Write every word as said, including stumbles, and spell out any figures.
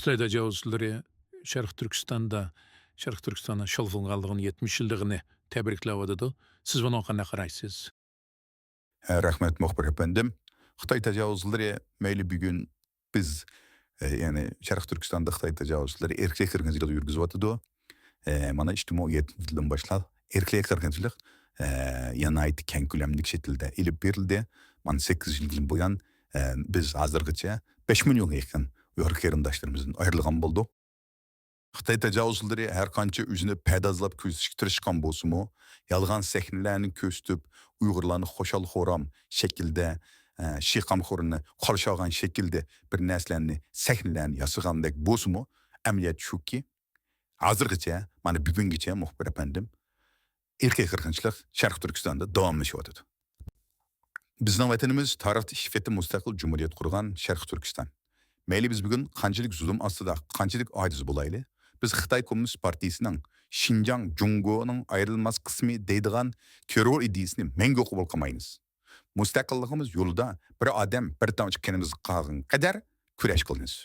خىتاي تاجاۋۇزچىلىرى شەرقىي تۈركىستاندا، شەرقىي تۈركىستاننىڭ شالۋىغانلىقىنىڭ يەتمىش يىللىقىنى تەبرىكلەۋاتىدۇ. سىز بۇنىڭغا قانداق قارايسىز؟ ھە، رەھمەت، مۇخبىر ئەپەندىم. خىتاي تاجاۋۇزچىلىرى مەيلى بۈگۈن بىز، ئە، يەنى شەرقىي تۈركىستاندا خىتاي تاجاۋۇزچىلىرى ئىرقىي قىرغىنچىلىق يۈرگۈزۈۋاتىدۇ. ئە، مانا ئىككى مىڭ ئون يەتتىنچى يىلدىن باشلاپ ئىرقىي قىرغىنچىلىق، ئە، يەنە ناھايىتى كەڭ كۆلەملىك شەكىلدە ئېلىپ بېرىلدى. مانا سەككىز يىلدىن بۇيان، ئە، بىز ھازىرغىچە بەش مىليونغا يېقىن ئۇيغۇر قېرىنداشلىرىمىزدىن ئايرىلغان بولدۇق. خىتاي تاجاۋۇزچىلىرى ھەر قانچە ئۆزىنى پەردازلاپ كۆرسىتىشكە تىرىشقان بولسىمۇ، يالغان سەھنىلەرنى كۆرسىتىپ، ئۇيغۇرلارنى خۇشال-خۇرام شەكىلدە، ئە، شىخامخورنى قارشى ئالغان شەكىلدە بىر نەرسىلەرنى، سەھنىلەرنى ياسىغاندەك بولسىمۇ، ئەمەلىيەت شۇكى، ھازىرغىچە، مانا بۈگۈنگىچە، مۇخبىر ئەپەندىم، ئىرقىي قىرغىنچىلىق شەرقىي تۈركىستاندا داۋاملىشىۋاتىدۇ. بىزنىڭ ۋەتىنىمىز تارىختا ئىككى قېتىم مۇستەقىل جۇمھۇرىيەت قۇرغان شەرقىي تۈركىستان. مەيلى بىز بۈگۈن قانچىلىك زۇلۇم ئاستىدا، قانچىلىك ئاجىز بولايلى، بىز خىتاي كوممۇنىست پارتىيىسىنىڭ شىنجاڭ جۇڭگونىڭ ئايرىلماس قىسمى دەيدىغان تېررور ئىدىيىسىنى مەڭگۈ قوبۇل قىلمايمىز. مۇستەقىللىقىمىز يولىدا بىر ئادەم، بىر تامچە قېنىمىز قالغان قەدەر كۈرەش قىلىمىز.